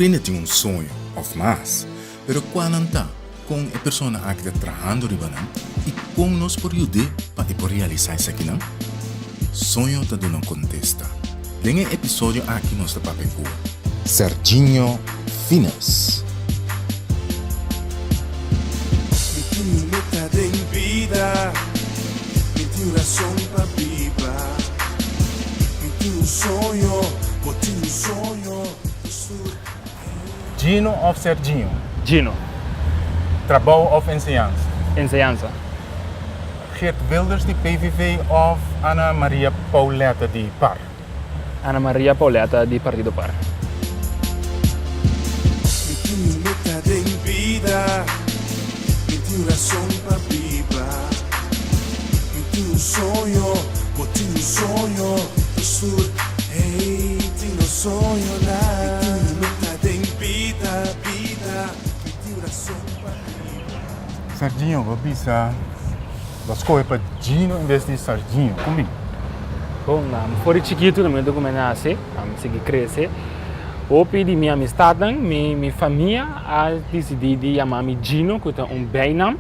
Tur hende tin un soño, òf mas. Pero kua nan ta? Kon e persona aki ta trahando riba nan? I kon nos por yud'é pa e por realisá esakinan? Soño ta duna kontesta. Den e episodio aki nos ta papia ku Serginho Fines. Mi tin un meta den bida, mi tin un rason pa biba. Mi tin un soño, bo tin un soño, nos tur. Gino of Serginho? Gino. Trabou of enseñansa? Enseñansa. Geert Wilders di PVV of Ana Maria Pauletta di par? Ana Maria Pauletta di Partido par. Mi tin un meta den bida, mi tin un rason pa biba. Mi tin un soño, bo tin un soño, nos tur, hey, tin nos soñonan. Mi tin un meta den bida, bida, mi tin un rason pa biba. Serginho, bo bisa bo a skohe pa Gino en bes di Sarginho. Kon bin? Bon, for di chikitu na momento ku mi a nase, mi sigui krese, hopi di mi amistatnan, mi famia a disidí di yama mi Gino, ku ta un bijnaam.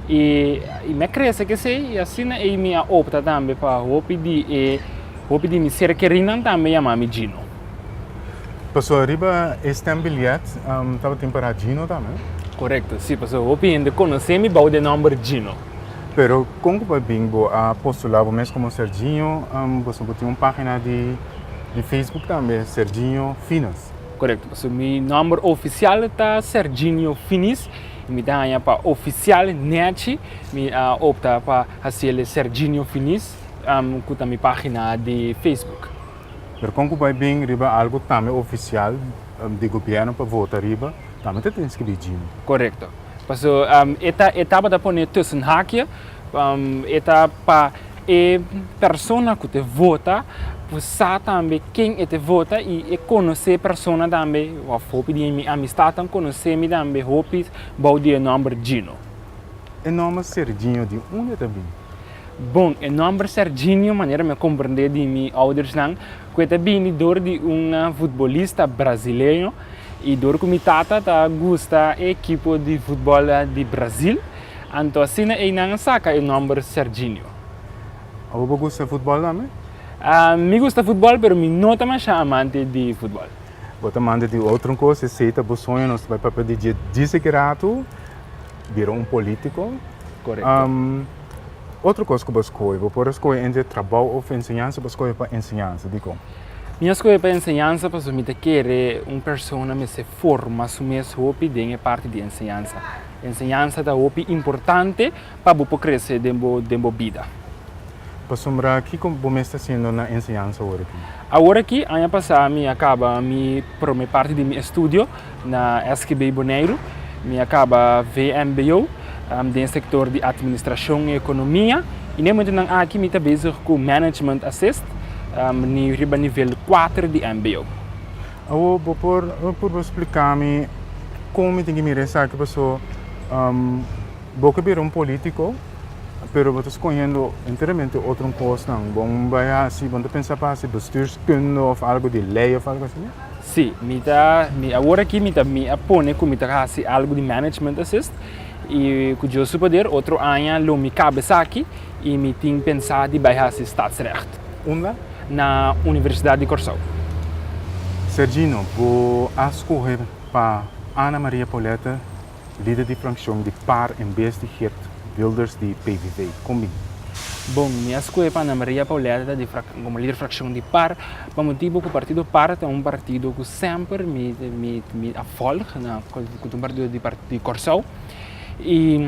I mi a krese ku esei i asina ei mi a opta tambe pa hopi di e hopi di mi ser kerinan tambe yama mi Gino. Pasobra riba e stembiljet tabatin pará Gino tambe? Korekto, si, pasobra hopi hende konosé mi bou di e nòmber Gino. Pero kon ku bo a bin bo a postulá bo mes komo Serginho? Boso bo tin un página di Facebook tambe, Serginho Finis. Korekto, pasobra mi nòmber ofisial ta Serginho Finis. Mi ta haña pa ofisial nèchi mi a opta pa hasiel Serginio Finis ku ta mi página di Facebook. Pero kon ku bai bin riba algu tambe ofisial di gobièrnu pa vota riba, tambe ta tin skibí Gino. Korekto. Paso e ta e tabata pone tussen haakje, e ta pa e persona ku ta vota por sa tambe ken e ta vota i e konosé e persona tambe òf hopi di mi amistatnan konosé mi tambe hopi bou di e nòmber Gino. E nòmber Serginho di unda ta bini? Bon, e nòmber Serginho manera mi a komprendé di mi oudersnan ku e ta bini dor di un futbolista brasileño i dor ku mi tata ta gusta e ekipo di futbòl di Brazil. Anto asina einan a saka e nomber Serginio. Abo bo gusta futbol tambe? Mi gusta futbol pero mi no ta masha amante di futbol. Bo ta amante di otro cos, esey ta bo soño, nos ta bay papia di dje djis aki rato, bira un politico. Correcto. Otro cos cu bo scoge, bo por a scoge entre trabou of enseñansa, bo scoge pa enseñansa, dicon? Mi a scoge pa enseñansa pasobra mi ta kere un persona mester forma su mes hopi den e parti di enseñansa. Enseñansa ta hopi importante pa bo por crece den bo den bo bida. Pasobra kico bo mes ta haciendo na enseñansa awor aki? Awor aki, aña pasa mi a caba mi prome parti di mi estudio na SGB Boneiru. Mi a caba VMBO den sector di administracion y economia y na e momentonan aki mi ta bezig cu Management Assist riba nivel cuater di mbo. Awor bo por purba splica mi con mi tin ki mira esaki paso bo ke bira un politico pero bo ta scohiendo enteramente otro cosnan bo no bay haci bo no ta pensa pa haci bestuurskunde of algo di ley of algo asina? Si, mi ta mi awor aki mi ta mi a pone cu mi ta haci algo di management assist y cu Dios su poder otro aña lo mi caba esaki y mi tin pensa di bay haci statsrecht. Unda? Na Universidad di Kòrsou. Sergino, bo a skohe pa Ana Maria Paulette, lider di frakshon di par en bes di Geert Wilders di PVV. Kon bin? Bon, mi a skohe pa Ana Maria Paulette di komo lider frakshon di par pa motibu ku partido par ta un partido ku semper mi mi mi a vòlg na ku ta un partido di di Kòrsou i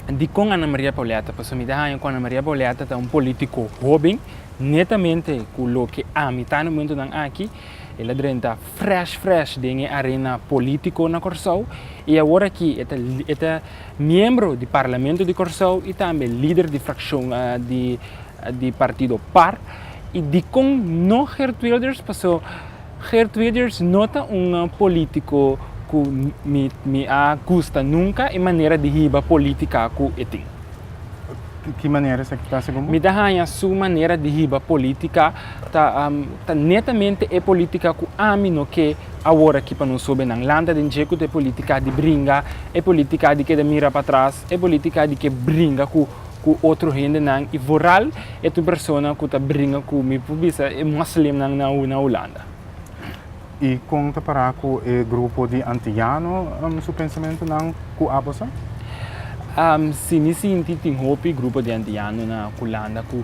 dikon Ana Maria Paulette? Pasobra mi ta haña ku Ana Maria Paulette ta un polítiko hóben. Netamente ku loke ami ta na momentunan aki, el a drenta fresh fresh den e arena polítiko na Kòrsou i awor aki e ta e ta miembro di Parlamento di Kòrsou i tambe lider di frakshon di di partido par. I dikon no Geert Wilders? Paso Geert Wilders no ta un polítiko ku mi mi a gusta nunka e manera di hiba polítika ku e tin. Ki manera esaki ta segun bo? Mi ta haña su manera di hiba polítika ta ta netamente e polítika ku ami no ke awor aki pa nos hobennan lanta den dje ku ta e polítika di bringa, e polítika di keda mira patras, e polítika di ke bringa ku ku otro hendenan i vooral e ta un persona ku ta bringa ku mi por bisa e moslimnan na na Hulanda. I kon ta pará ku e grupo di antiano su pensamentunan ku abo sa? Si mi sinti tin hopi grupo di antiano na Hulanda ku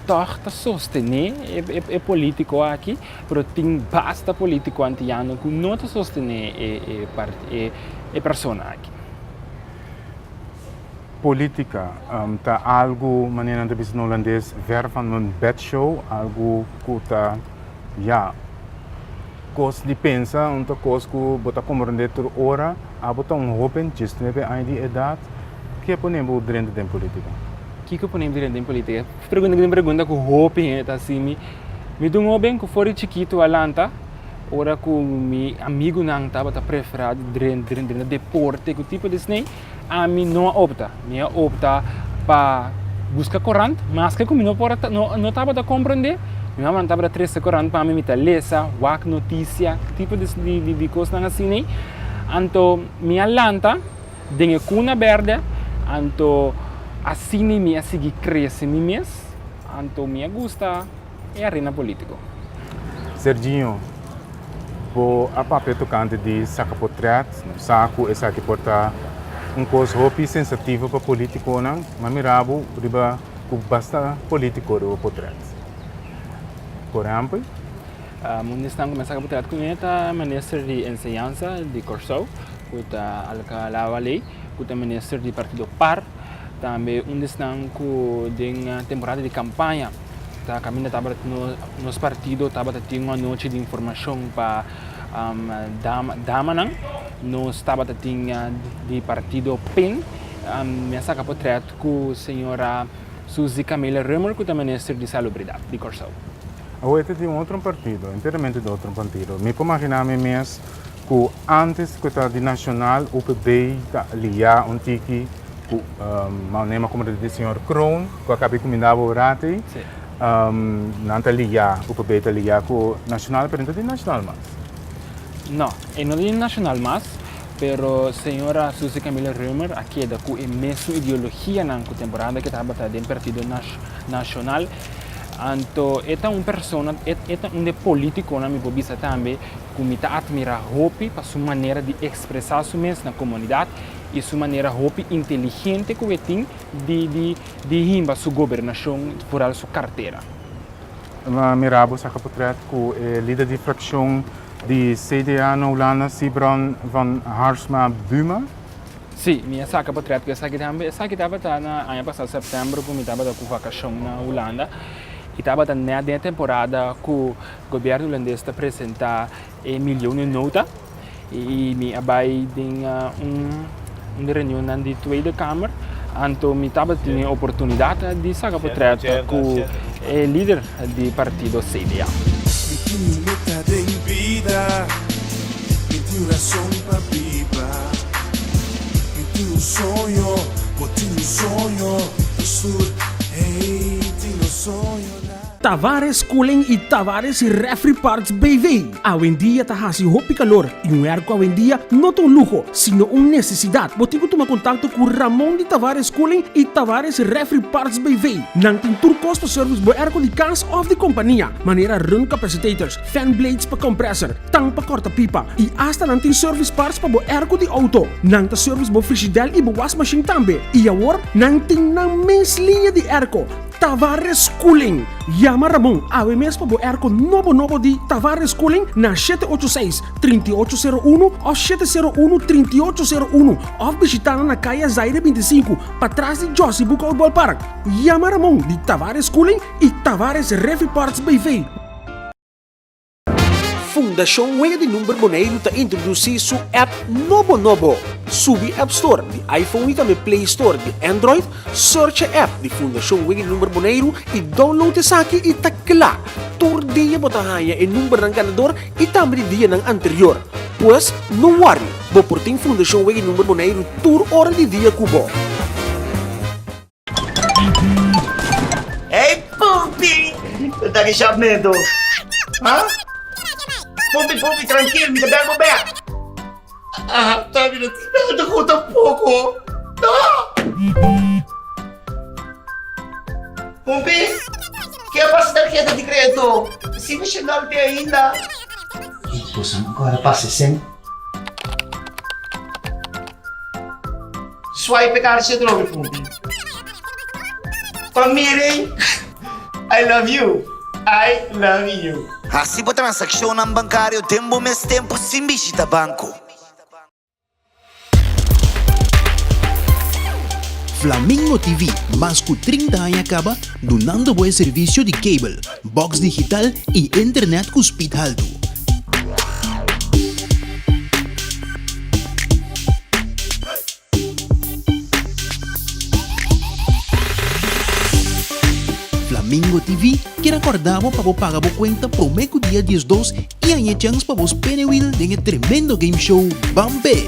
tòg ta sostené e polítiko aki, pero tin basta polítiko antiano ku no ta sostené e persona aki. Polítika ta algu, manera nan ta bisa na hulandes, ver van mijn bedshow, algu ku ta. Ya, kos di pensa un ta kos ku bo ta komprendé tur ora. Abo ta un hóben, diesnuebe aña di edat. Ke a pone bo drenta den polítika? Kiko a pone mi drenta den polítika? Pregunta ku tin pregunta ku hopi hende ta hasi mi. Mi ta un hóben ku for di chikitu a lanta ora ku mi amigunan tabata preferá di drenta deporte ku tipo di esei, ami no a opta. Mi a opta pa buska korant, maske ku mi no por a no tabata komprendé, mi mama tabata trese korant pa mi, mi ta lesa, wak notisia, tipo di kosnan asina. Anto mi a lanta den e kuna bèrdè, anto asina mi a sigui krese mi mes, anto mi a gusta. e arena politico. Serginho, bo a papia tocante di saca potret, nos sa cu esaki por ta un cos hopi sensativo pa politiconan, ma mira bo riba cu basta politico riba potret. Por ehempel? Un di esnan cu mi a saca potret cune ta minister di enseñansa di Corsou, cu ta Alcalá Wallé, cu ta minister di partido par, tambe un di esnan cu den temporada di campaña, Ta caminda tabata nos partido tabata tin un anochi di informacion pa damanan. Nos tabata tin di partido pin. Mi a saca potret cu señora Suzy Camilla Römer cu ta minister di Salubridad di Corsou. Awor e ta di un otro partido, enteramente di otro partido. Mi por magina mi mes cu antes cu ta di Nacional UPB ta lia un tiki Ku manera komo ta di señor Kroon ku a kaba di kuminda bo rato ei, nan ta liá, UPB ta liá ku Nacional pero no ta di Nacional mas. No, e no ta di Nacional mas, pero señora Suzy Camilla Römer a keda ku e mesun ideologianan ku temporada ke tabata den Partido Nacional. Anto e ta un persona, e ta un di e politikonan mi por bisa tambe ku mi ta atmirá hopi pa su manera di ekspresá su mes na komunidat. i su manera hopi inteligente ku e tin di di di himba su gobernashon, vooral su kartera. Mi mira bo saka potret ku e lider di frakshon di CDA na Hulanda, Sybran van Haersma Buma. Sí, mi a saka potret ku esaki tambe. Esaki tabata na aña pasá sèptèmber ku mi tabata ku vakashon na Hulanda i tabata nèt den e temporada ku gobièrnu hulandes ta presentá e milionennota. I mi a bai den un di reunionnan di Tweede Kamer, anto mi tabatin e oportunidat di saka portret ku e lider di partido CDA. Mi tin un meta den bida, mi tin un rason pa biba. Mi tin un soño, bo tin un soño, nos tur, hey, tin nos soñonan. Tavares Cooling y Tavares Refri Parts BV. Awendia ta haci hopi calor y un airco awendia no ta un luho, sino un necesidad. Bo tin cu tuma contacto cu Ramon di Tavares Cooling y Tavares Refri Parts BV. Nan tin tur cos pa service bo airco di cas of di compania, manera run capacitators, fan blades pa compressor, tang pa corta pipa y hasta nan tin service parts pa bo airco di auto. Nan ta service bo frigidel y bo wasmachine tambe. Y awor nan tin nan mes liña di airco. Tavares Cooling. Yama Ramon awe mes pa bo airco nobo nobo di Tavares Cooling na 786 3801 of 701 3801 of bishita nan na Kaya Zaire 25 patras di Jossy Boekhoudt Ballpark. Yama Ramon di Tavares Cooling y Tavares Refi Parts BV. Fundashon Wega di Number Boneiru ta introdusí su app nobo nobo. Subi App Store di iPhone i tambe Play Store di Android, search e app di Fundashon Wega di Number Boneiru i download esaki i ta kla! Tur dia bo ta haña e numbernan ganador i tambe di dianan anterior. Pues, no worry, bo por tin Fundashon Wega di Number Boneiru tur ora di dia ku bo. Hey Pumpi! Bo ta ki shapmento? Ha? Pumpi, Pumpi, trankil, mi ta bel bo bek. Ah, ta mi no tin nada ku tampoko. No! Pumpi, ke a pasa tarheta di kredito? Si mi shendal te ainda. Boso no kòrda pasa esei? Swipe e karchi atrobe, Pumpi. Pa miren, I love you, I love you. Hasi bo transakshonnan bankario den bo mes tempu sin bishita banko. Flamingo TV mas ku 30 aña kaba dunando bo e servisio di cable, box digital i internet ku speed haltu. Flamingo TV kier a korda bo pa bo paga bo kuenta promé ku dia 12 i haña e chèns pa bo spene wil den e tremendo game show Ban P'e!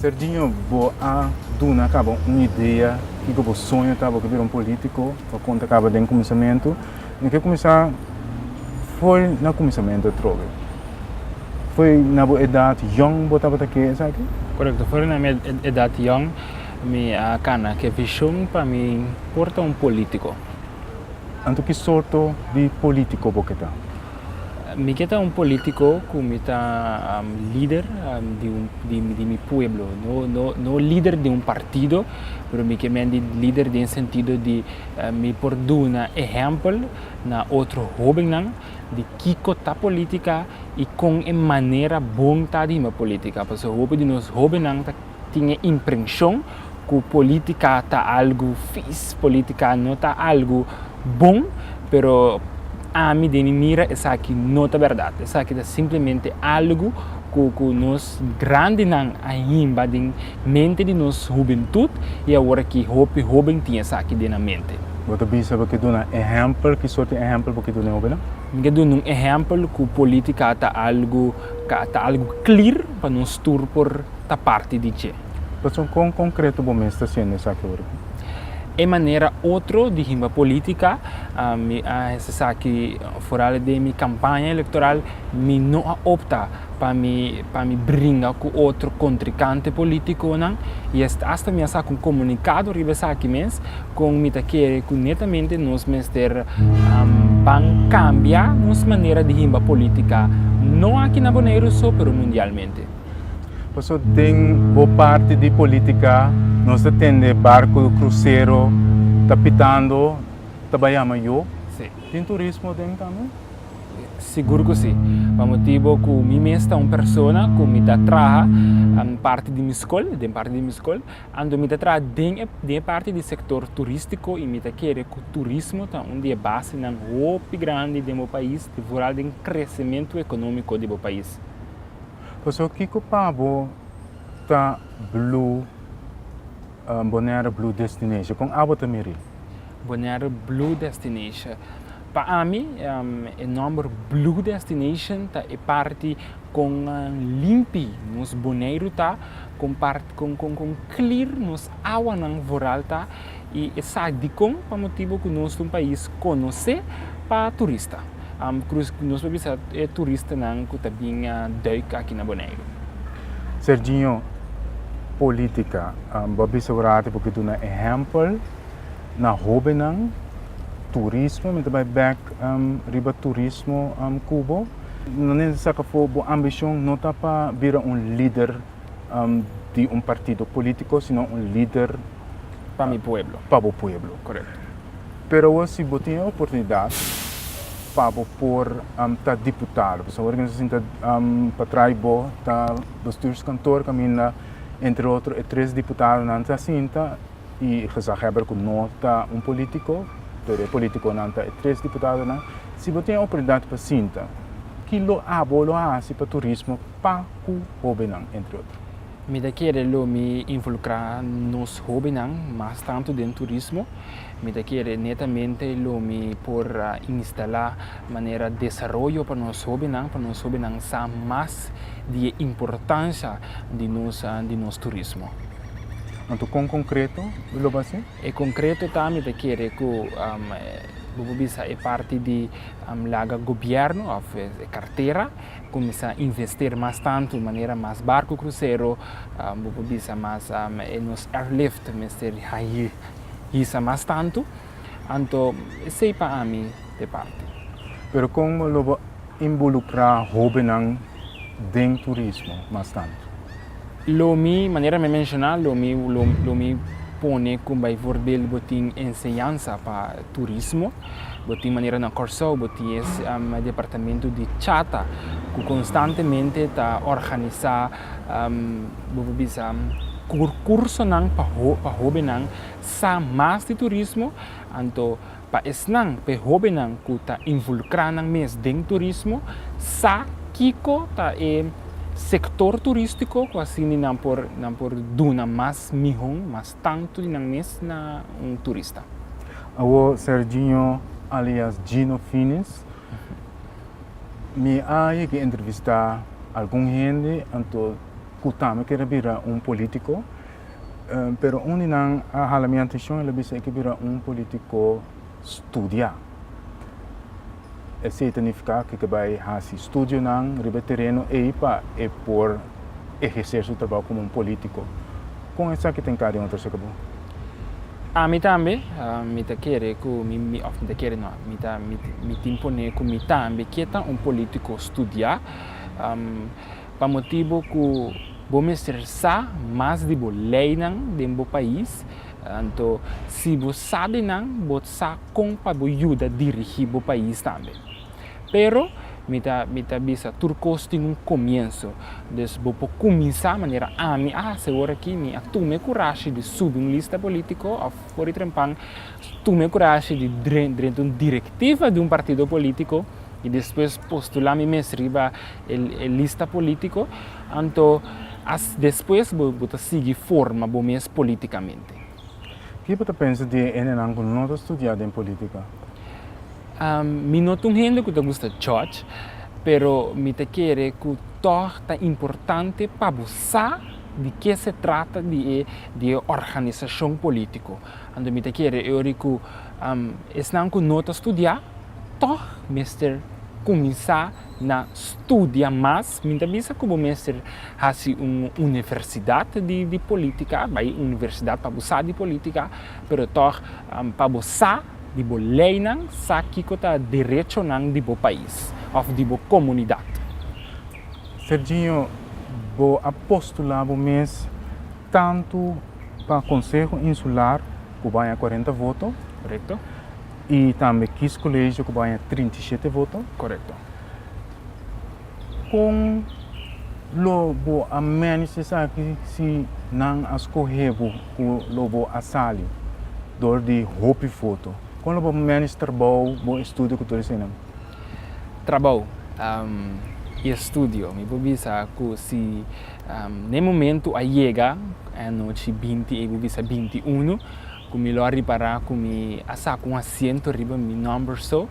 Serginho, bo a duna caba un idea kico bo soño ta, bo ke bira un politico, bo conta caba den cuminsamentu. Mi ke cuminsa fo'i na cuminsamentu atrobe. Fo'i na bo edat yong bo tabata ke esaki? Korekto, fo'i na mi edat yong mi a kana ke vishon pa mi por ta un politiko. Anto ki sorto di politiko bo ke ta? Mi ke ta un politiko ku mi ta lider di un di mi pueblo, no no no lider di un partido, pero mi ke men di lider den sentido di mi por duna ehèmpel na otro hóbennan di kiko ta politica y con e manera bon ta di hima politica. Pasobra hopi di nos hobennan ta tin e imprencion cu politica ta algo fis, politica no ta algo bon, pero ami den mi mira esaki no ta berdad. Esaki ta simplemente algo cu cu nos grandinan a himba den mente di nos hubentud y awor aki hopi hoben tin esaki den nan mente. Bo ta bisa bo ke duna ehempel, ki sorti ehempel bo ke duna e hobennan? Mi ke duna un ehempel ku politika ta algu ta algu klir pa nos tur por ta parti di dje. Pasobra kon konkreto bo mes ta hasiendo esaki ora aki? E manera otro di himba politika, mi a hasi esaki foral den mi kampaña elektoral, mi no a opta pa mi pa mi bringa ku otro kontrinkante politikonan i asta mi a saka un komunikado riba esaki mes kon mi ta kere ku netamente nos mester ban kambia nos manera di himba politika no aki na Boneiru so pero mundialmente. Paso den bo parti di politika nos ta tende barko krusero ta pitando ta bai yama yo. Tin turismo den tambe? Sigur ku si. Pa motibu ku mi mes ta un persona ku mi ta traha parti di mi skol, den parti di mi skol, anto mi ta traha den e den e parti di sektor turístiko i mi ta kere ku turismo ta un di e basenan hopi grandi den bo pais, vooral den kresementu ekonómiko di bo pais. Pasobra kiko pa bo ta Blue Bonaire Blue Destination? Kon abo ta miri? Bonaire Blue Destination. Pa ami e nòmber Blue Destination ta e parti kon limpi nos Boneiru ta, kon parti kon kon kon clear nos awanan vooral ta i e sa dikon pa motibu ku nos ta un pais konosé pa turista. Cruz nos por bisa e turistanan ku ta bin duik aki na Boneiru. Serginho, politica, bo a bisa un ratu bo ke duna ehèmpel. Na hobennan, turismo, mi ta bai bek riba turismo ku bo. No nese saka afó bo ambishon no ta pa bira un lider di un partido polítiko, sino un lider Pa mi pueblo. Pa bo pueblo. Korekto. Pero awor si bo tin e oportunidat pa bo por ta diputado, pasobra awor ku nos a sinta pa trai bo ta bestuurskantoor kaminda entre otro e tres diputadonan ta sinta, I gezaghebber ku no ta un polítiko, pero e polítikonan ta e tres diputadonan. Si bo tin e oportunidat pa sinta, ki lo abo lo hasi pa turismo pa ku hóbennan, entre otro? Mi ta kere lo mi involukrá nos hóbennan mas tantu den turismo. Mi ta kere netamente lo mi por instalá manera desaroyo pa nos hóbennan, pa nos hóbennan sa mas di e importansha di nos di nos turismo. Anto kon konkreto lo bo hasi? E konkreto ta mi ta kere ku bo por bisa e parti di laga gobièrnu òf e kartera kuminsá investir mas tantu manera mas barku krusero, bo por bisa mas e nos airlift mester hisa mas tantu, anto esei pa ami ta e parti. Pero kon lo bo involukrá hóbennan den turismo mas tantu? Lo mi, manera mi a menshoná, lo mi lo mi pone ku bijvoorbeeld bo tin enseñansa pa turismo, bo tin manera na Kòrsou bo tin e departamento di chata ku konstantemente ta organisá bo por bisa kursonan pa pa hóbennan sa mas di turismo, anto Pa esnan, p'e hóbennan ku ta involukrá nan mes den turismo, sa kiko ta e sektor turístiko ku asina nan por nan por duna mas mihó, mas tantu di nan mes na un turista. Awor Serginho alias Gino Finis, mi a yega entrevistá algun hende anto ku tambe ker a bira un polítiko. Pero un di nan a hala mi atencion, el a bisa e ke bira un politico studia. Esey ta nifica cu e ke bay haci studionan riba e tereno ey pa e por ehercer su trabao como un politico. Con esaki ta enca den otro cerca bo? Ami tambe, mi ta kere cu mi, of mi ta kere no, mi ta, mi tin pone cu mi tambe ke ta un politico studia. Pa motibu ku bo mester sa mas di bo leinan den bo pais, anto si bo sa di nan, bo sa kon pa bo yuda dirigí bo pais tambe. Pero mi ta mi ta bisa tur kos tin un komienso, dus bo por kuminsá manera ami a hasi awor aki, mi a tuma e kurashi di subi un lista polítiko òf for di trempan tuma e kurashi di drenta un direktiva di un partido polítiko i despues postulá mi mes riba e lista politico, anto as despues bo bo ta sigui forma bo mes politicamente. Ki bo ta pensa di e hendenan ku no ta studia den politica? Mi no ta un hende ku ta gusta judge, pero mi ta kere ku tòg ta importante pa bo sa di ke se trata di e di e organisashon politico. Anto mi ta kere e ora ku esnan ku no ta studia tòg mester kuminsá na studia mas, mi ta bisa ku bo mester hasi un universidat di di politica, bai universidat pa bo sa di politica, pero tòg pa bo sa di bo leinan, sa kiko ta derechonan di bo pais òf di bo komunidat. Serginho, bo a postulá bo mes tantu pa Konseho Insular ku bo haña kuarenta voto. Korekto. I tambe Kiescollege ku bo haña 37 voto. Korekto. Kon lo bo a manage esaki si nan a skohe bo ku lo bo a sali dor di hopi voto? Kon lo bo manage trabou, bo estudio ku tur eseinan? Trabou i estudio. Mi por bisa ku si n'e momento a yega e anochi binti ei bo bisa 21 Ku mi lo a ripará ku mi a saka un asiento riba mi nòmber so.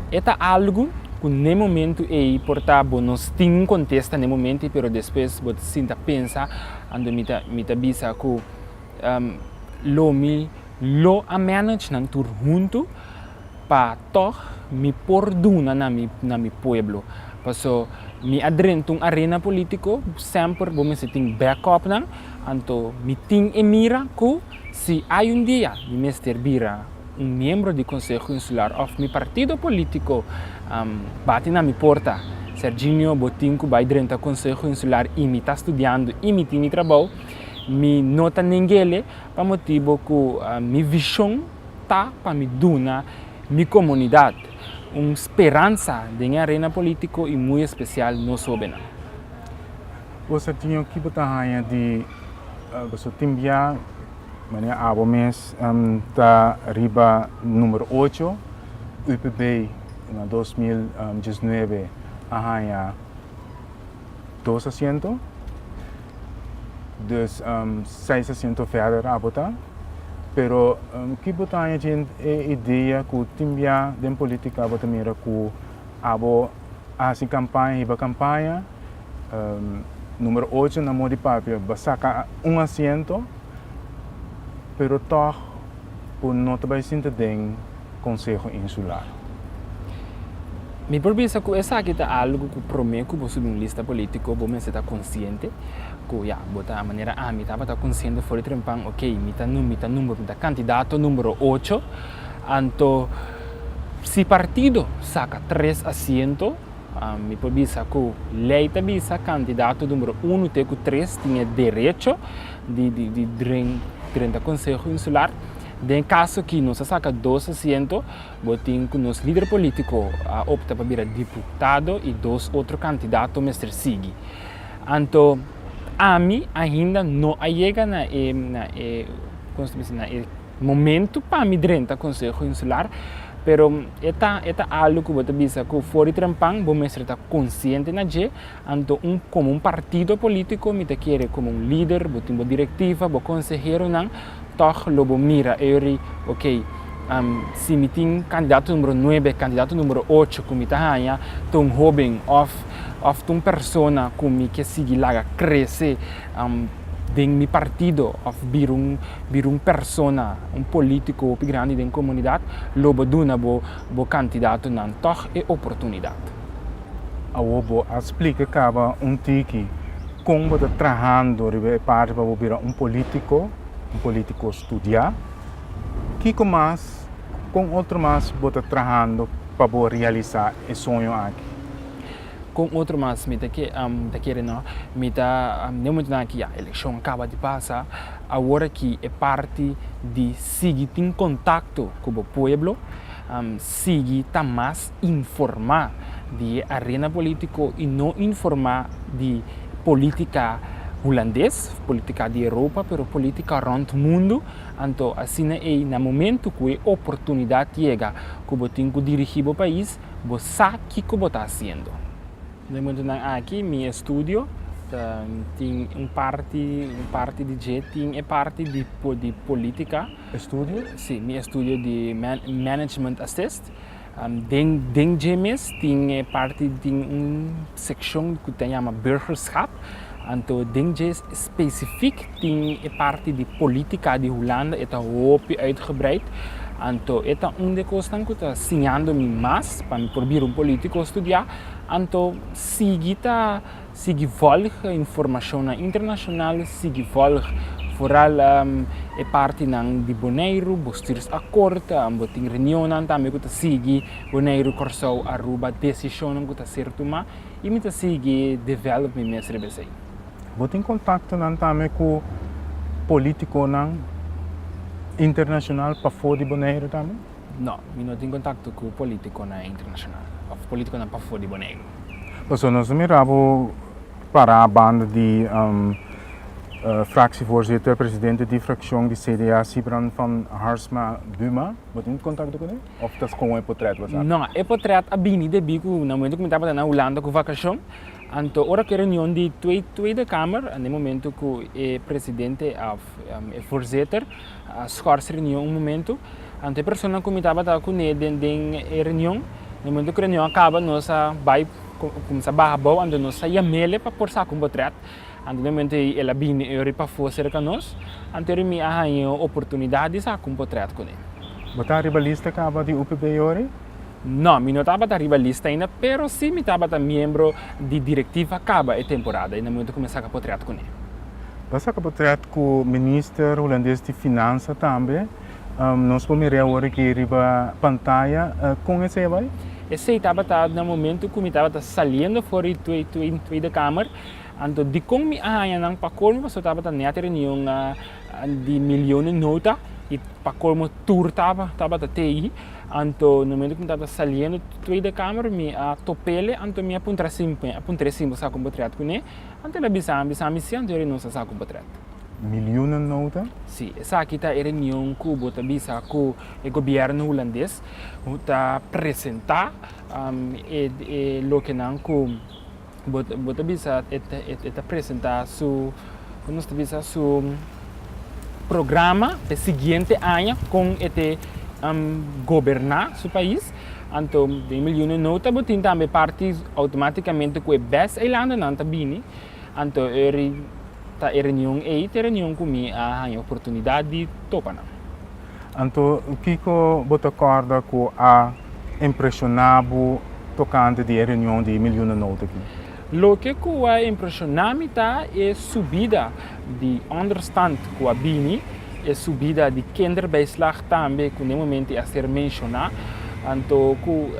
E ta algu ku n'e momentu ei por ta bo no tin un kontesta n'e momento ei, pero despues bo ta sinta pensa, anto mi ta mi ta bisa ku lo mi lo a manage nan tur huntu pa tòg mi por duna na mi na mi pueblo. Paso mi a drenta un arena polítiko, semper bo mester tin backup nan. Anto mi tin e mira ku si hay un dia mi mester bira un miembro di Konseho Insular òf mi partido polítiko bati na mi porta, Serginio bo tin ku bai drenta Konseho Insular i mi ta studiando i mi tin mi trabou, mi no ta nengele pa motibo ku mi vishon ta pa mi duna mi komunidat un speransa den e arena polítiko i muy espesial nos hóbennan. Bo sa tin ki bo ta haña di boso tin bia manera abo mes ta riba numero ocho. UPB na 2019 a haña dos asiento, dus seis asiento verder a bota. Pero ki bo ta haña dje e idea ku tin bia den politica bo ta mira ku abo a hasi kampaña, hiba kampaña, numero ocho na modo di papia bo a saka un asiento, pero tòg bo no ta bai sinta den Konseho Insular. Mi por bisa ku esaki ta algu ku promé ku bo subi un lista polítiko bo mester ta konsiente ku ya, bo ta manera ami tabata konsiente for di trempan, okey, mi ta mi ta number, mi ta kandidato numero ocho, anto si partido saka tres asiento, Mi por bisa ku lei ta bisa kandidato numero uno te ku tres tin e derecho di di di drenta Konseho Insular. Den e kaso aki nos a saka dos asiento, bo tin ku nos lider polítiko a opta pa bira diputado i dos otro kandidato mester sigui. Anto ami ainda no a yega na e na e kon se ta bisa na e Momento pa mi drenta Conseho Insular, pero e ta e ta algo cu bo ta bisa cu for di trempan bo mester ta consciente na dje, anto un como un partido politico mi ta kere como un lider bo tin bo directiva, bo conseheronan, tog lo bo mira eri ok si mi tin candidato numero nuebe, candidato numero ocho cu mi ta haya ta un hoben of of ta un persona cu mi ke sigui laga crece. Den mi partido of bira un bira un persona, un politico hopi grandi den comunidad, lo bo duna bo bo candidatonan tog e oportunidad. Awor bo a splica caba un tiki con bo ta trahando riba e parti pa bo bira un politico, un politico studia. Kico mas, con otro mas bo ta trahando pa bo realisa e soño aki? Kon otro mas mi ta ke mi ta kere no mi ta den momentonan aki ya elekshon a kaba di pasa awor aki e parti di sigui tin kontakto ku bo pueblo sigui ta mas informa di e arena politiko i no informa di politika hulandes politika di Europa pero politika rònt mundu anto asina ei na momento ku e oportunidat yega ku bo tin ku dirigi bo pais Bo sa kiko bo ta hasiendo. Den e momentunan aki mi estudio ta tin un parti, un parti di dje tin e parti di di politica. Estudio? Si, mi estudio di management assist. Den den dje mes tin e parti tin un seccion cu ta yama burgerschap. Anto den dje specifiek tin e parti di politica di Hulanda e ta hopi uitgebreid. Anto e ta un di e cosnan cu ta siñando mi mas pa mi por bira un politico studia. Anto sigui ta sigui volg informacionnan internacional, sigui volg vooral e partinan di Boneiru, Bestuursakkoord, bo tin reunionnan tambe cu ta sigui Boneiru, Corsou, Aruba, decisionnan cu ta ser tuma. I mi ta sigui develop mi mes riba esei. Bo tin kontaktonan tambe ku politikonan internashonal pafó di Boneiru tambe? No, mi no tin kontakto ku politikonan internashonal òf politikonan pafó di Boneiru. Pasobra nos a mira bo pará banda di fraksievoorzitter, presidente di frakshon di CDA, Sybrand van Haersma Buma. Bo tin kontakto kuné? Of ta kon e potret bo sa? No, e potret a bini debí ku na momento ku mi tabata na Hulanda ku vakashon, anto ora ku e reunion di Tweede Kamer, na e momento ku e presidente of e voorzitter a schors reunion un momento, anto e persona ku mi tabata kuné den den e reunion, na momento ku e reunion a kaba nos a bai kuminsá baha abou, anto nos a yam'ele pa por saka un potret. Anto den momento ei el a bini ori pafó serka nos, anto ori mi a haña e oportunidat di saka un potrèt kuné. Bo ta riba lista kaba di UPB ori? No, mi no tabata riba lista ainda, pero sí mi tabata miembro di direktiva kaba e temporada ei na momento ku mi a saka potrèt kuné. Bo a saka potrèt ku minister hulandes di finansa tambe. Nos por mira awor aki riba pantaya. Kon esei a bai? Esei tabata na momento ku mi tabata saliendo for di Tweede Kamer. Anto dikon mi a haña nan pa kolmo? Pasobra tabata nèt e reunion di milionennota i pa kolmo tur tabata tei. Anto na momento ku mi tabata saliendo Tweede Kamer mi a top'ele anto mi a puntra si a puntr'e si bo sa kon bo trèt kuné. Anto el a bisa mi, bisa mi si anto nos a sa kon bo trèt. Miljoenennota. Sí, esaki ta e reunion ku bo ta bisa ku e gobièrnu hulandes ta presentá e e lokenan ku bo bo ta bisa e e ta presentá su kon nos ta bisa su programa pa e siguiente aña kon e te goberná su pais. Anto den Miljoenennota bo tin tambe parti outomátikamente ku e bes eilandennan ta bini. Anto e ta e reunion ei ta e reunion ku mi a haña oportunidat di topa nan. Anto kiko bo ta kòrda ku a impreshoná bo tokante di e reunion di Miljoenennood aki? Loke ku a impreshoná mi ta e subida di ònderstand ku a bini, e subida di kinderbijslag tambe ku n'e momento a ser menshoná. Anto ku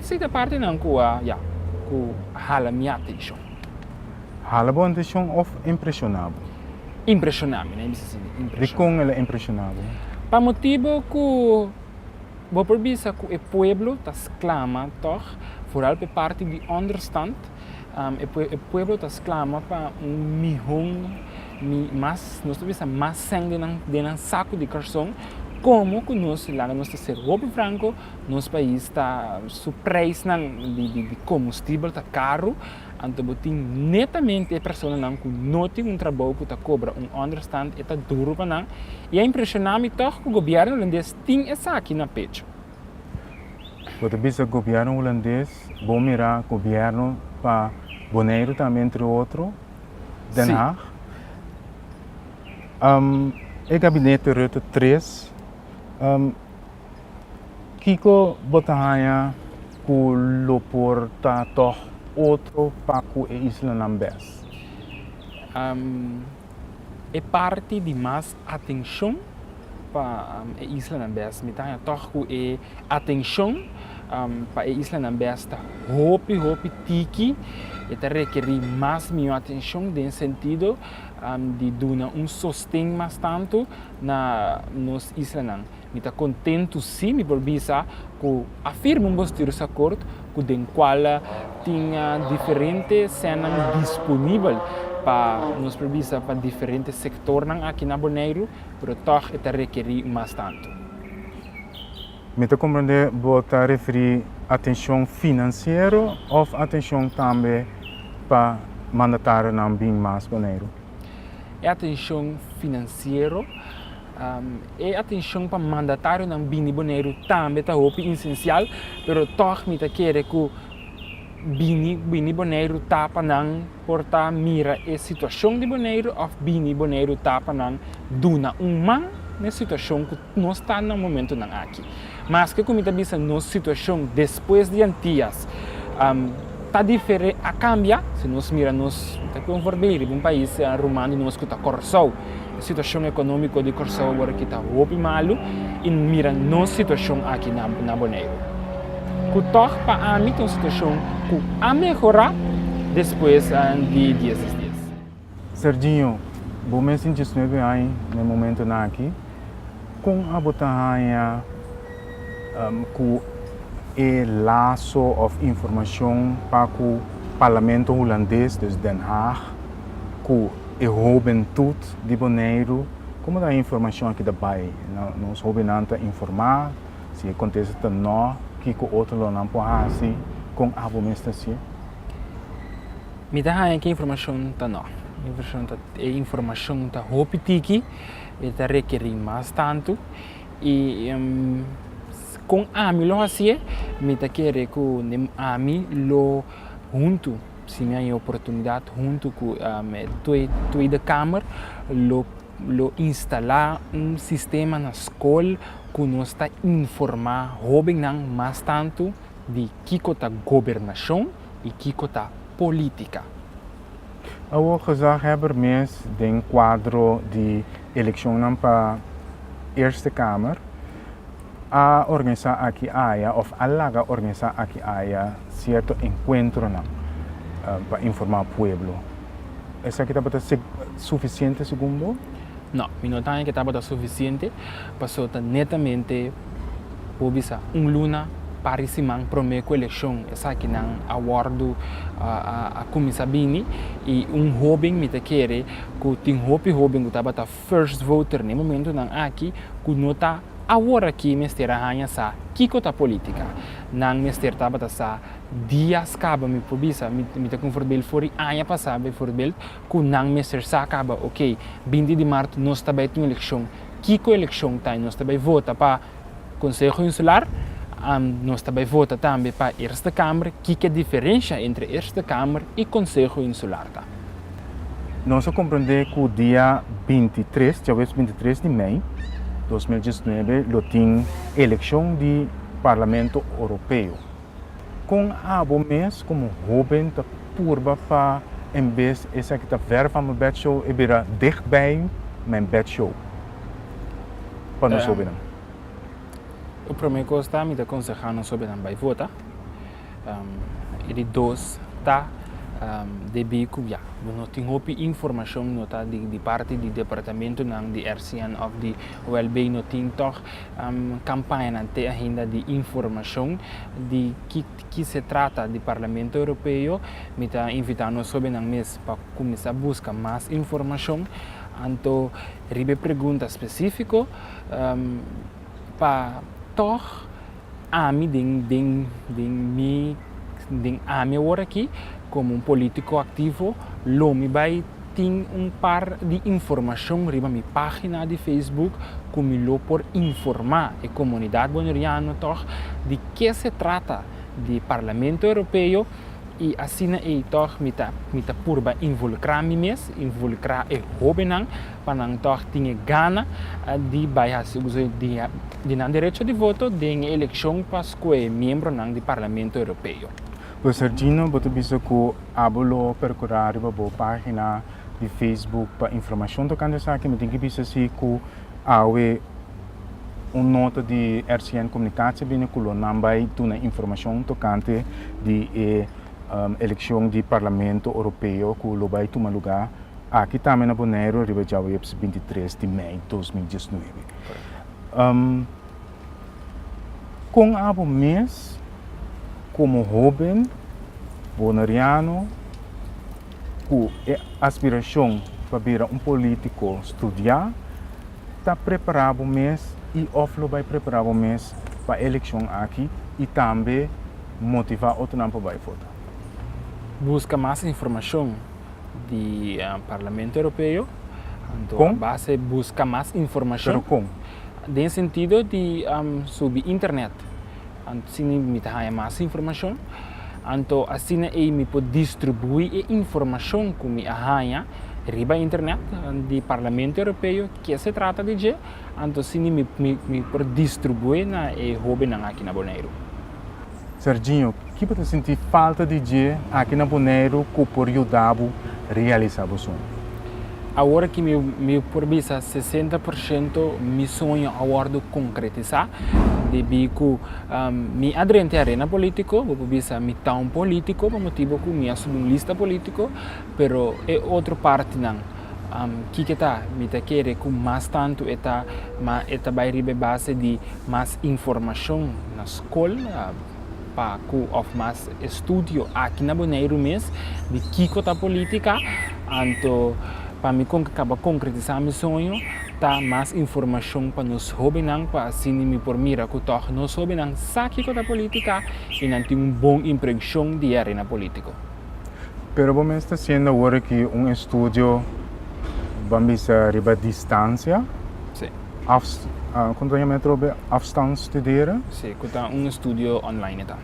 esei ta partinan ku a, ya, ku a hala mi atenshon. Hala bo atenshon òf impreshoná bo? Impreshoná mi, nan bisa asina, impreshoná. Dikon el a impreshoná bo? Pa motibu ku bo por bisa ku e pueblo ta sklama tòg, foral pa e parti di ònderstand, e e pueblo ta sklama pa un mihó, mas, nos ta bisa mas sèn den nan den nan saku di karson, komo ku nos, laga nos ta ser hopi franko, nos pais ta su preisnan di di komustibel ta karu. Anto bo tin netamente e personanan ku no tin un trabou ku ta kobra un ònderstand, e ta duru pa nan. I a impreshoná mi tòg ku gobièrnu hulandes tin esaki na pecho. Bo ta bisa gobièrnu hulandes, bon mirá gobièrnu pa Boneiru tambe entre otro, Den Haag. E gabinete Rutte tres, Kiko bo ta haña ku lo por ta tòg otro pa ku e islanan bes? E parti di mas atenshon pa e islanan bes, mi ta haña tòg ku e atenshon pa e islanan bes ta hopi hopi tiki, e ta rekerí mas mihó atenshon den sentido di duna un sosten mas tantu na nos islanan. Mi ta kontentu si mi por bisa ku a firma un bestuursakkoord ku den kual tin diferente sènnan disponibel pa nos por bisa pa diferente sektornan aki na Boneiru, pero tòg e ta rekerí mas tantu. Mi ta komprendé bo ta referí atenshon finansiero òf atenshon tambe pa mandatarionan bin mas Boneiru? E atenshon finansiero. E atenshon pa mandatarionan bini Boneiru tambe ta hopi insensial, pero tòg mi ta kere ku bini bini Boneiru ta pa nan por ta mira e situashon di Boneiru òf bini Boneiru ta pa nan duna un man na e situashon ku nos ta na momentunan aki. Maske ku mi ta bisa nos situashon despues di Antias ta difere a kambia, si nos mira nos ta ku un voorbeeld riba un pais ruman di nos ku ta Kòrsou. E situashon ekonómiko di Kòrsou awor aki ta hopi malu i mira nos situashon aki na na Boneiru. Ku tòg pa ami ta un situashon ku a mehorá despues di dies dies dies. Serginho, bo mes tin diesnuebe aña na e momentonan aki. Kon abo ta haña ku e laso òf informashon pa ku Parlamento Hulandes, dus Den Haag, ku e hobentut di Boneiru, komo ta e informashon aki ta bai? Nos hobennan ta informá? Si e kontesta ta nò, kiko otro lo nan por hasi? Kon abo mes ta hasié? Mi ta haña ku e informashon ta nò. E informashon ta hopi tiki, e ta rekerí mas tantu i kon ami lo hasié, mi ta kere ku ami lo huntu. Si mi haña e oportunidat huntu ku e Tweede Kamer lo lo instalá un sistema na skol ku nos ta informá hóbennan mas tantu di kiko ta gobernashon i kiko ta polítika. Awor gezaghebber mes den kuadro di elekshonnan pa Eerste Kamer a organisá aki aya òf a laga organisá aki aya sierto enkuentronan pa informá pueblo. Esaki tabata sufisiente segun bo? No, mi no ta haña ke tabata sufisiente pasobra ta netamente bo bisa un luna. Par di siman promé ku elekshon esakinan a wòrdu a kuminsá bini i un hóben mi ta kere ku tin hopi hóben ku tabata first voter na e momentunan aki ku no ta awor aki mester a haña sa kiko ta polítika. Nan mester tabata sa dias kaba mi por bisa mi ta ku voorbeeld for di aña pasá bijvoorbeeld ku nan mester sa kaba oke 20 di mart nos ta bai tin un elekshon kiko elekshon ta i nos ta bai vota pa Konseho Insular, nos ta bai vota tambe pa Eerste Kamer, kiko e diferensha entre Eerste Kamer i Konseho Insular ta? Nos a komprendé ku dia 23, djaweps 23 di mei 2019 lo tin elekshon di Parlamento Oropeo. Kon abo mes komo hóben ta purba pa en bes esaki ta ver van mijn bed show e bira dichtbij mijn bed show pa nos hóbennan? E promé kos ta mi ta konsehá nos hóbennan bai vota. E di dos ta debí ku ya bo no tin hopi informashon no ta di parti di departamentonan di RCN òf di OLB no tin tòg Kampañanan te ainda di informashon di ki ki se trata di Parlamento Europeo. Mi ta invitá nos hóbennan mes pa kuminsá buska mas informashon. Anto riba e pregunta spesífiko pa tòg ami den den den mi den ami awor aki komo un polítiko aktivo lo mi bai Tin un par di informashon riba mi página di Facebook ku mi lo por informá e komunidat boneriano tòg di ke se trata di Parlamento Europeo i asina ei tòg mi ta mi ta purba involukrá mi mes, involukrá e hóbennan pa nan tòg tin e gana di bai hasi uso di di nan derecho di voto den e elekshon pa skohe miembronan di Parlamento Europeo. Pues Sergino bo ta bisa ku Abo lo percura riba bo pagina di Facebook pa informacion tocante esaki. Mi tin ki bisa si cu awe un nota di RCN Communicatie bini cu lo nan bay duna informacion tocante di e eleccion di Parlamento Europeo cu lo bay tuma lugar aki tambe na Boneiru riba djaweps 23 di mei 2019. Kon abo mes komo hóben boneriano ku e aspirashon pa bira un polítiko studiá ta prepará bo mes i òf lo bai prepará bo mes pa e elekshon aki i tambe motivá otronan pa bai vota? Buska mas informashon di Parlamento Europeo, anto a base buska mas informashon. Pero kon? Den sentido di subi internet, asina mi ta haña mas informashon, anto asina ei mi por distribuí e informashon ku mi a haña riba internet di Parlamento Europeo, ke se trata di dje, anto asina mi por distribuí na e hóbennan aki na Boneiru. Serginho, ki bo ta sinti falta di dje aki na Boneiru ku por yuda bo realisá bo soño? Awor ki mi mi por bisa 60% mi soño a wòrdu konkretisá debí ku mi a drenta e arena polítiko, bo por bisa mi ta un polítiko pa motibu ku mi a subi un lista polítiko, pero e otro partinan kiko ta? Mi ta kere ku mas tantu e ta e ta bai riba e base di mas informashon na skol pa ku òf mas estudio aki na Boneiru mes di kiko ta polítika, anto pa mi kaba konkretisá mi soño ta mas informashon pa nos hóbennan pa asina mi por mira ku tòg nos hóbennan sa kiko ta polítika i nan tin un bon imprenshon di e arena polítiko. Pero bo mes ta haciendo awor aki un estudio, ban bisa riba distancia? Sí. Af, con ta yama e atrobe? Afstandsstuderen? Sí, cu ta un estudio online e ta.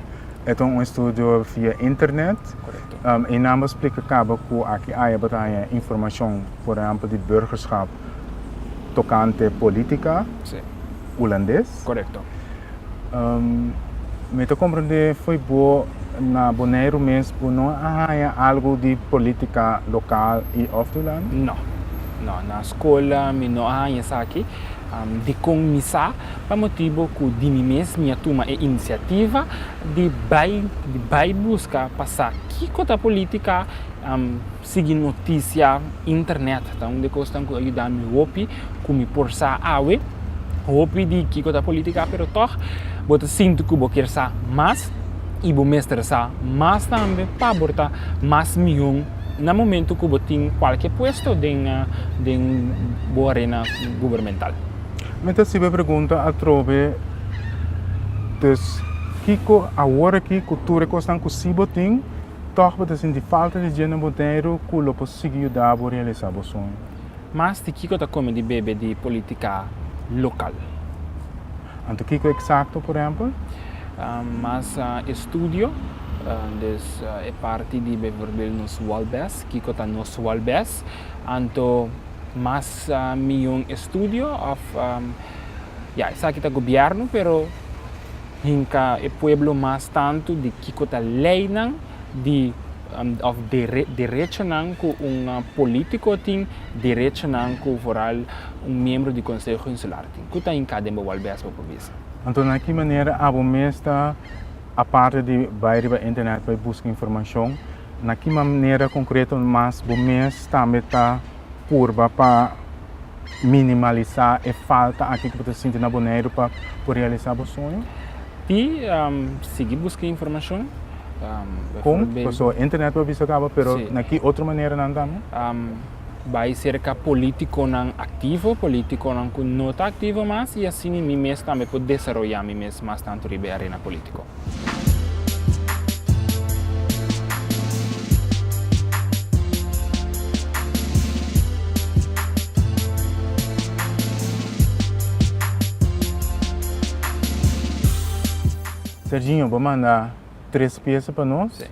E ta un estudio via internet. Correcto. E nan bo splica caba cu aki aya bo ta haya informacion, por ehempel di burgerschap tocante politica. Sí. Hulandes. Correcto. Mi ta comprende fo'i bo na Boneiru mes bo no a haña algo di politica local y of di Hulanda? No, no, na skol mi no a haña esaki. Dikon mi sa? Pa motibu ku di mi mes mi a tuma e inisiativa di bai di bai buska pa sa kiko ta politica, sigui notisia, internet ta un di e kosnan ku a yuda mi hopi ku mi por sa awe hopi di kiko ta politica pero tog. Bo ta sinti ku bo kier sa mas i bo mester sa mas tambe pa bo ta mas mihó na momento ku bo tin kualke puesto den den bo arena gubernamental. Mi ta sibi e pregunta atrobe, dus kiko awor aki ku tur e kosnan ku si bo tin, tòg bo ta sinti falta di dje na Boneiru ku lo por sigui yuda bo realisá bo soño? Mas di kiko ta kome di bebe di politika lokal? Anto kiko eksakto, por ehèmpel? Mas estudio, dus e parti di bijvoorbeeld nos Walbes, kiko ta nos Walbes, anto mas miyon estudio òf ya esaki ta gobièrnu pero hinka e pueblo mas tantu di kiko ta leinan di òf derechonan ku un polítiko tin, derechonan ku vooral un miembro di Konseho Insular tin. Ku ta hinká den bo wòlbes bo por bisa? Anto na ki manera abo mes ta, aparte di bai riba internet bai buska informashon, na ki manera konkreto mas bo mes tambe ta purba pa minimalisá e falta aki ku bo ta sinti na Boneiru pa por realisá bo soño? Ti sigui buska informashon. Kon? Pasobra internet bo a bisa kaba, pero na ki otro maneranan tambe? Bai serka politikonan aktivo, politikonan ku no ta aktivo mas i asina mi mes tambe por desaroyá mi mes mas tantu riba e arena politiko. Serginho, bo manda tres piesa pa nos. Sí.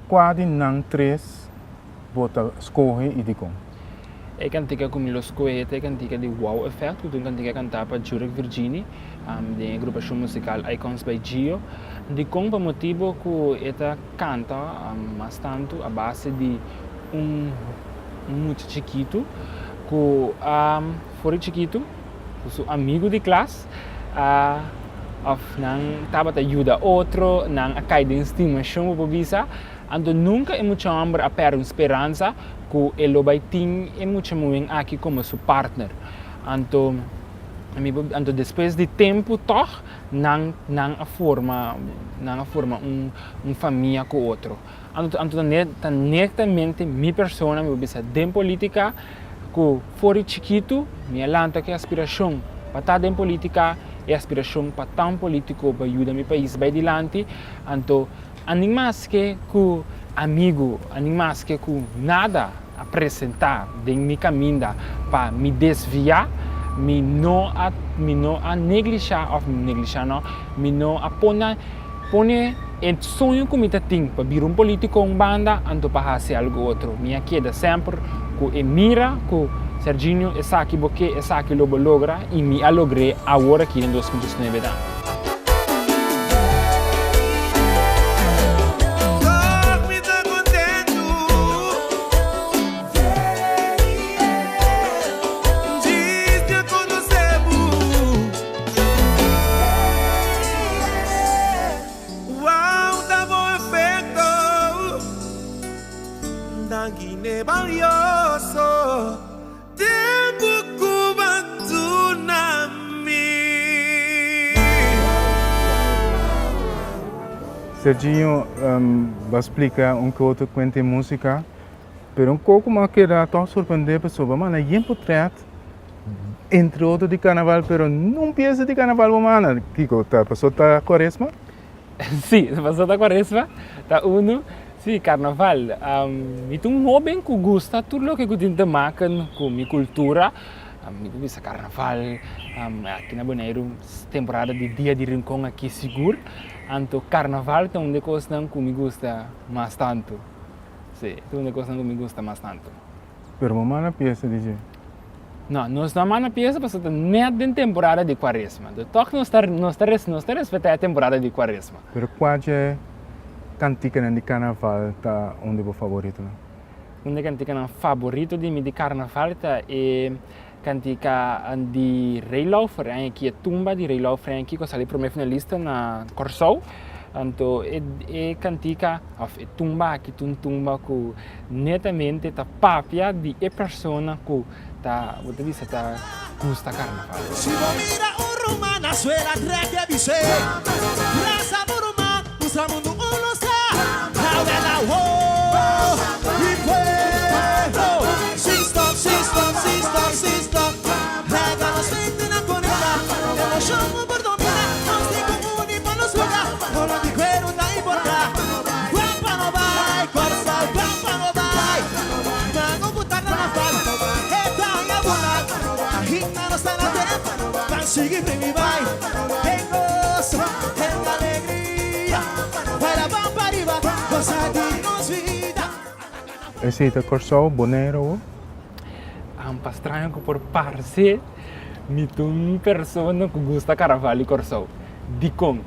Kua di nan tres bo ta skohe i dikon? E kantika ku mi lo skohe ta e kantika di Wow Effect, ku ta un kantika kantá pa Jurek Virgini den e agrupashon musikal Icons by Gio. Dikon? Pa motibu ku e ta kanta mas tantu a base di un mucha chikitu ku a for di chikitu ku su amigu di klas a òf nan tabata yuda otro, nan a kai den stimashon bo por bisa. Anto nunka e mucha hòmber a pèrdè un speransa ku e lo bai tin e mucha muhé aki komo su partner. Anto mi por anto despues di tempu tòg nan nan a forma nan a forma un un famia ku otro. Anto anto ta net ta netamente mi persona mi por bisa den politika ku for di chikitu mi a lanta ku e aspirashon pa ta den politika, e aspirashon pa ta un politiko pa yuda mi pais bai dilanti. Anto A nin maske ku amigu, a nin maske ku nada a presentá den mi kaminda pa mi desviá, mi no a mi no a neglishá òf neglishá no, mi no a pone pone e soño ku mi ta tin pa bira un polítiko un banda anto pa hasi algu otro. Mi a keda semper ku e mira ku Serginio esaki bo ke, esaki lo bo logra i mi a logr'é awor aki den 2019 tambe. Tempu ku bo duna mi. Serginho ba splika un ke otro kuenta e músika, pero un koko mi a keda tòg sorprendé pasobra bo manda yen potrèt entre otro di karnaval pero nun piesa di karnaval bo manda. Kiko ta pasobra ta kuaresma? Sí, pasobra ta kuaresma ta unu. Sí, karnaval. Mi ta un hóben ku gusta tur loke ku tin te maken ku mi kultura. Mi por bisa karnaval, aki na Boneiru temporada di Dia di Rincon aki sigur. Anto karnaval ta un di e kosnan ku mi gusta mas tantu. Sí, ta un di e kosnan ku mi gusta mas tantu. Pero bo manda piesa di dje? No, nos no a manda piesa pasobra ta net den temporada di kuaresma. Entonces tòg nos ta nos ta nos ta respetá e temporada di kuaresma. Pero kua dje kantikanan di karnaval ta un di bo favoritonan? Un di e kantikanan favorito di mi di karnaval ta e kantika di Ray Lauffer, aki e tumba di Ray Lauffer aki ku a sali promé finalista na Kòrsou. Anto e e kantika òf e tumba aki ta un tumba ku netamente ta papia di e persona ku ta, bo ta bisa, ta gusta karnaval. Si bo mira un. Ruman na suela trek e bis'é. Brasa bo ruman, mustra mundu un nos ta. Awe na wo mi pueblo. Sin stop, sin stop, sin stop, sin stop. Laga nos mentenan konektá. Emoshon bo por dominá. Nos tin ku uni pa nos logra. Kolor di kueru ta importá. Guapa no bai, Kòrsou, guapa no bai. Mago ku ta karnaval, e ta haña bunal. Ainda nos ta na tempu. Ban sigui primi bai Den goso, den alegria Baila ban pariba, gosa di nos vida. Esei ta Kòrsou, Boneiru awor? Pa straño ku por parse, mi ta un persona ku gusta karnaval di Kòrsou. Dikon?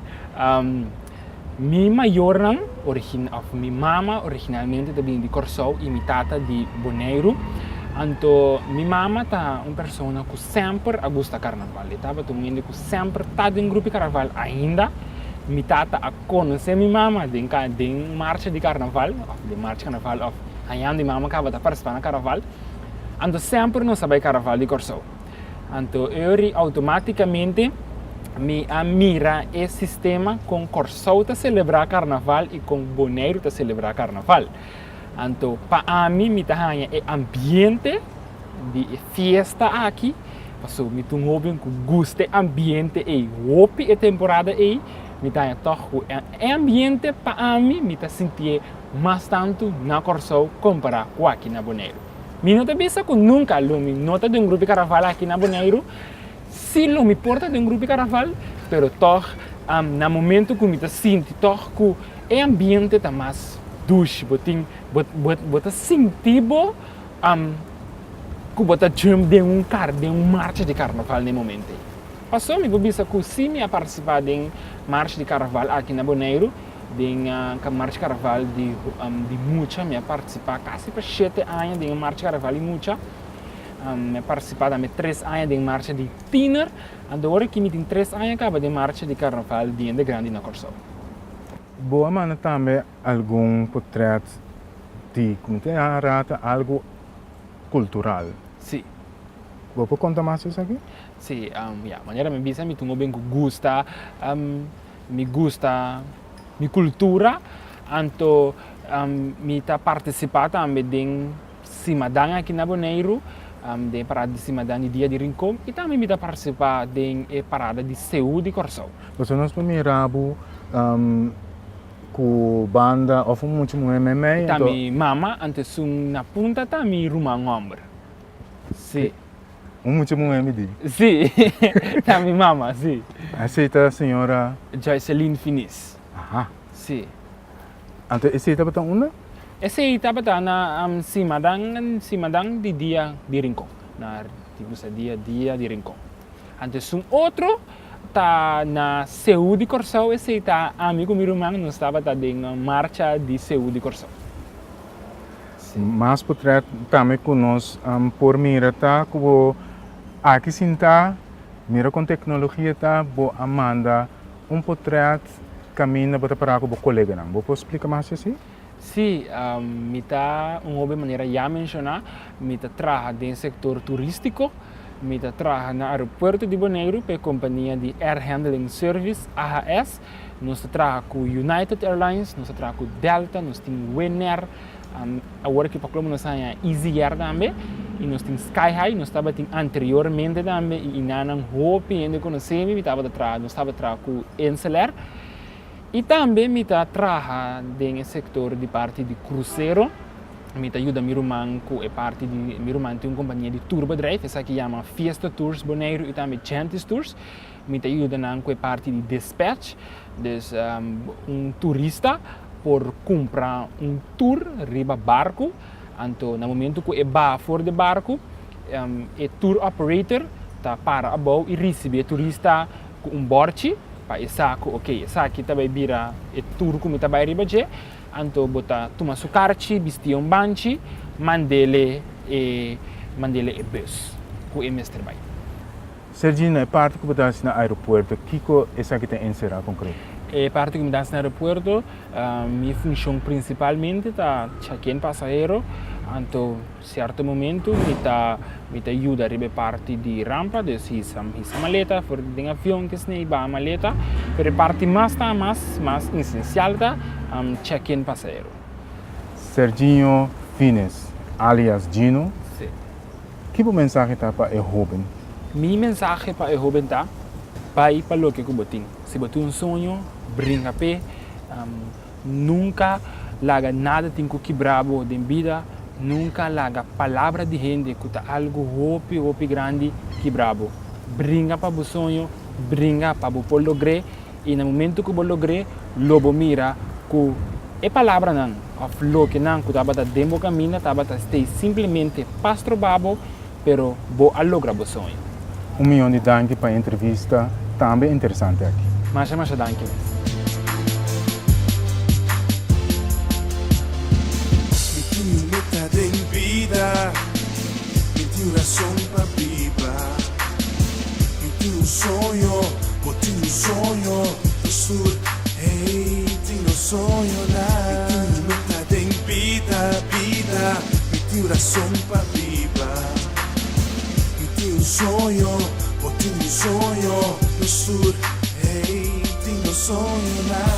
Mi mayornan origin of mi mama originalmente ta bini di Kòrsou i mi tata di Boneiru. Anto mi mama ta un persona ku semper a gusta karnaval. E tabata un hende ku semper ta den grupo di karnaval ainda. Mi tata a konosé mi mama den ka den marcha di karnaval of den marcha karnaval of hañando mi mama kaba ta partisipá na karnaval. Anto semper nos a bai karnaval di Kòrsou. Anto euri automáticamente mi a mira e sistema con Kòrsou ta selebrá karnaval i con Boneiru ta selebrá karnaval. Anto pa ami mi ta haña e ambiente di e fiesta aki, pasobra mi ta un hóben ku gusta e ambiente ei hopi e temporada ei, mi ta haña tòg ku e ambiente pa ami mi ta sintié mas tantu na Kòrsou kompará ku aki na Boneiru. Mi no ta bisa ku nunka lo mi no ta den un grupo di karnaval aki na Boneiru. Sí lo mi por ta den un grupo di karnaval, pero tòg na momento ku mi ta sinti tòg ku e ambiente ta mas dushi, bo tin bo bo bo ta sinti bo ku bo ta jump den un kar den un marcha di karnaval na e momento ei. Pasobra mi por bisa ku sí mi a partisipá den marcha di karnaval aki na Boneiru, Den Marcha Carnaval di di mucha mi a participa casi pa shete aña den e Marcha Carnaval di mucha. Mi a participa tambe tres aña den Marcha di Tiener. Anto ora aki mi tin tres aña caba den Marcha di Carnaval di hende grandi na Corsou. Bo a manda tambe algun potret di cu mi ta rata algo cultural. Si. Bo por conta mas esaki? Si, ya, manera mi bisa mi tin un hoben cu gusta. Mi gusta mi kultura, anto mi ta partisipá tambe den Simadan aki na Boneiru, den e parada di Simadan di Dia di Rincon i tambe mi ta partisipá den e parada di Seú di Kòrsou. Pasobra nos por mira bo ku banda òf un mucha muhé meimei. Ta mi mama, anto esun na punta ta mi ruman hòmber. Sí. Un mucha muhé mi di. Sí, ta mi mama, sí. Esei ta señora. Joyceline Finis. Aha. Sí. Anto esei tabata unda? Esei tabata na Simadan, Simadan di dia di Rincon. Na tipo sa dia dia di Rincon. Anto esun otro ta na Seú di Kòrsou, esei ta ami ku mi ruman nos tabata den marcha di Seú di Kòrsou. Mas potret tambe ku nos por mira ta ku bo aki sintá, mira kon teknologia ta, bo a manda un potret kaminda bo ta pará ku bo koleganan. Bo por splika mas esei? Sí, mi ta un hoben manera ya menshoná, mi ta traha den sektor turístiko, mi ta traha na aeropuerto di Boneiru pa e kompania di Air Handling Service, AHS. Nos ta traha ku United Airlines, nos ta traha ku Delta, nos tin Winair, awor aki pa Colombia nos haña EasyAir tambe i nos tin Skyhigh, nos tabatin anteriormente tambe i inanan hopi hende konosé mi, mi tabata traha, nos tabata traha ku InselAir. I tambe mi ta traha den e sektor di parti di krusero, mi ta yuda mi ruman ku e parti di, mi ruman tin un kompania di tourbedrijf, esaki yama Fiesta Tours Boneiru i tambe Gentis Tours. Mi ta yuda nan ku e parti di dispatch, dus un turista por kumpra un tour riba barku, anto na momento ku e baha for di barku e tour operator ta para abou i risibi e turista ku un bòrchi pa e sa ku oke esaki ta bai bira e tour ku mi ta bai riba dje, anto bo ta tuma su karchi, bisti'e un banchi, mand'ele e mand'ele e bus ku e mester bai. Sergina, e parti ku bo ta hasi na aeropuerto, kiko esaki ta enserá konkreto? E parti ku mi ta hasi na aeropuerto, mi funshon prinsipalmente ta check-in pasahero, anto sierto momento mi ta mi ta yuda riba e parti di rampa, dus hisa hisa maleta for di den avion kesnei baha maleta, pero e parti mas ta mas mas esensial ta check-in pasahero. Serginho Fines alias Gino, Sí. Ki bo mensahe ta pa e hóben? Mi mensahe pa e hóben ta, Bai pa loke ku bo tin. Si bo tin un soño, bringa p'e. Nunka laga nada tin ku kibra bo den bida. Nunka laga palabra di hende ku ta algu hopi, hopi grandi kibra bo. Bringa pa bo soño, bringa pa bo por logr'é. I na momentu ku bo logr'é, lo bo mira ku e palabranan òf lokenan ku tabata den bo kaminda tabata stay simplemente pa stroba bo, pero bo a logra bo soño. Un miyon di danki pa e entrevista tambe interesante aki. Masha masha danki mes. Mi tin un meta den bida, mi tin un rason pa biba. Mi tin un soño, bo tin un soño, nos tur, hey, tin nos soñonan. Mi tin un meta den bida, bida, mi tin un rason pa biba. Mi tin un soño, bo tin un soño, nos tur, hey, tin nos soñonan.